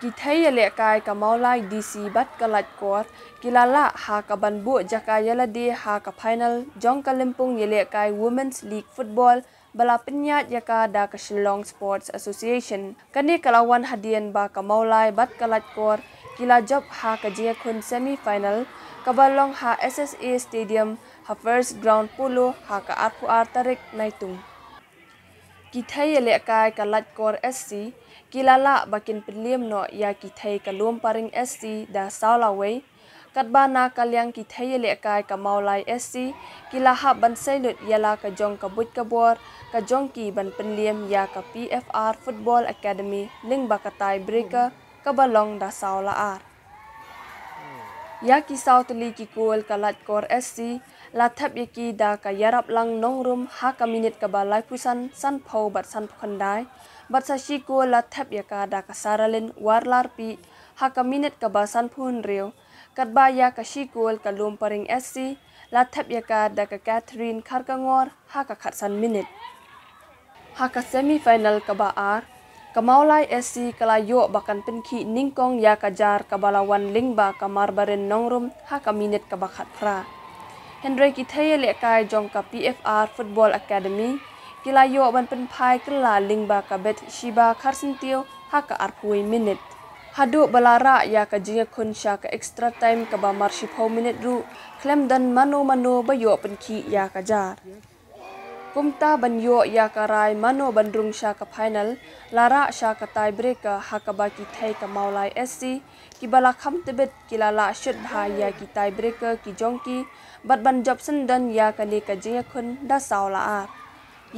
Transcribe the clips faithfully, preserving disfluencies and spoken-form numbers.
Ki thei ïalehkai ka Mawlai D C bad ka Laitkor ki la lah ha ka ban buh jaka ïa lade ha ka final jong ka lympung ïalehkai Women's League Football ba la pynïaid ïa ka da ka Shillong Sports Association. Kane ka la wan hadien ba ka Mawlai bad ka Laitkor ki la jop ha ka jingïakhun semi final kaba long ha S S A Stadium ha First Ground Polo ha ka arphew ar tarik Naitung. Ki thei ïalehkai ka Laitkor S C ki la lah ba kin pynliem noh ïa ki thei ka Lumparing S C da saw la wei. Katba na ka liang ki thei ïalehkai ka Mawlai S C ki la hap ban seilut ïa la ka jong ka buit ka bor ka jong ki ban pynliem ïa ka P F R Football Academy lyngba ka tie breaker kaba long da saw la ar. Ïa ki saw tylli ki kol ka Laitkor S C la thep ïa ki da ka Ïaraplang Nongrum ha ka minit kaba laiphew san, sanphew bad sanphew khyndai. Bad sa shi kol la thep ïa ka da ka Saralin Warlarpi ha ka minit kaba sanphew hynriew. Katba ïa ka shi kol ka Lumparing S C la thep ïa ka da ka Catherine Kharkongor ha ka khatsan minit. Ha ka semi final kaba ar, ka Mawlai S C ka la ïoh ba kan pynkhih nyngkong ïa ka jar kaba la wan lyngba ka Marbarin Nongrum ha ka minit kaba khatphra. Hynrei ki thei ïalehkai jong ka P F R Football Academy ki la ïoh ban pynphai kylla lyngba ka Bathsheba Kharsyntiew ha ka arphew wei minit. Haduh ba la rah ïa ka jingïakhun sha ka extra time kaba mar shiphew minit ruh khlem don mano mano ba ïoh pynkhih ïa ka jar. Kumta ban ïoh ïa ka rai mano ban rung sha ka final la rah sha ka tie breaker ha kaba ki thei ka Mawlai S C kiba la kham tbit ki la lah shut bha ïa ki tie breaker ki jong ki bad ban jop syndon ïa kane ka jingïakhun da saw la ar.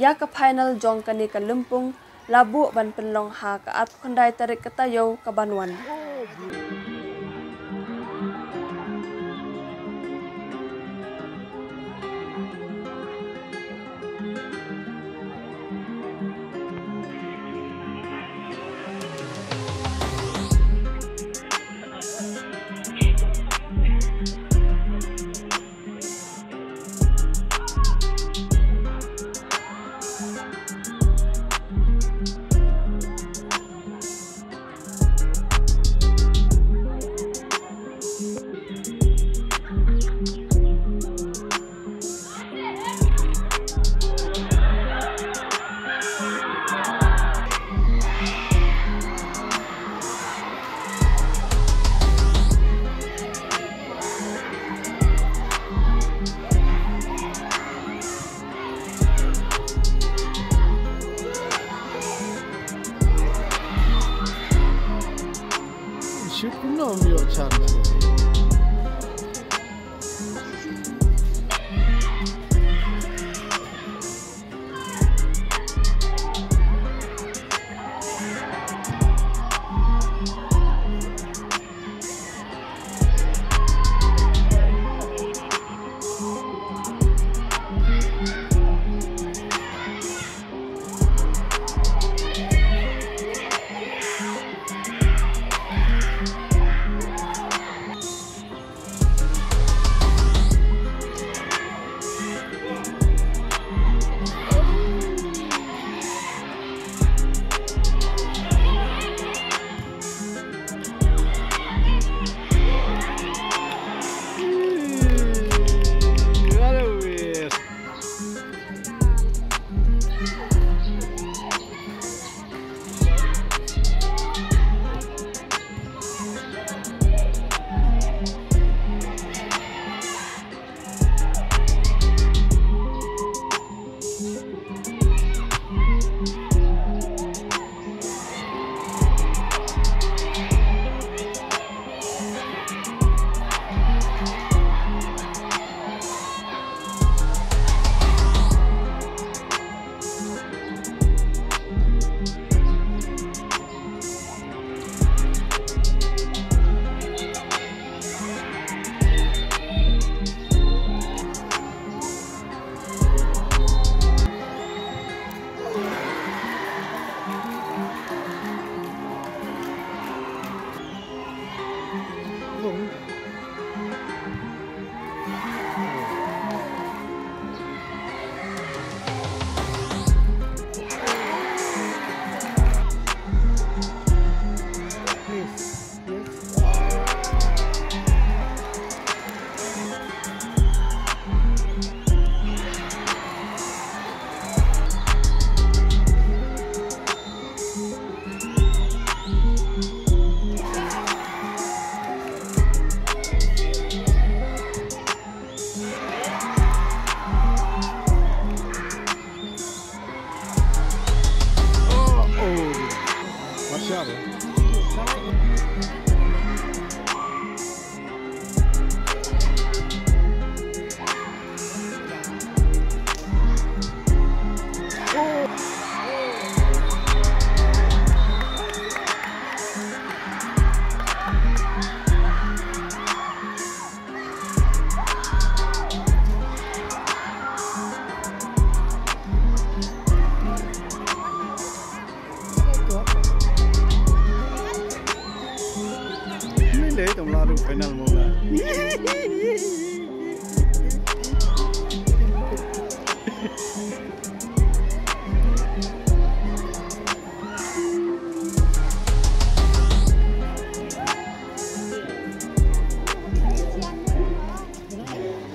Ïa ka final jong kane ka lympung la buh ban pynlong ha ka arphew khyndai tarik ka taïew ka ban wan. Shoot kumno ym ïoh chance. Final mo la.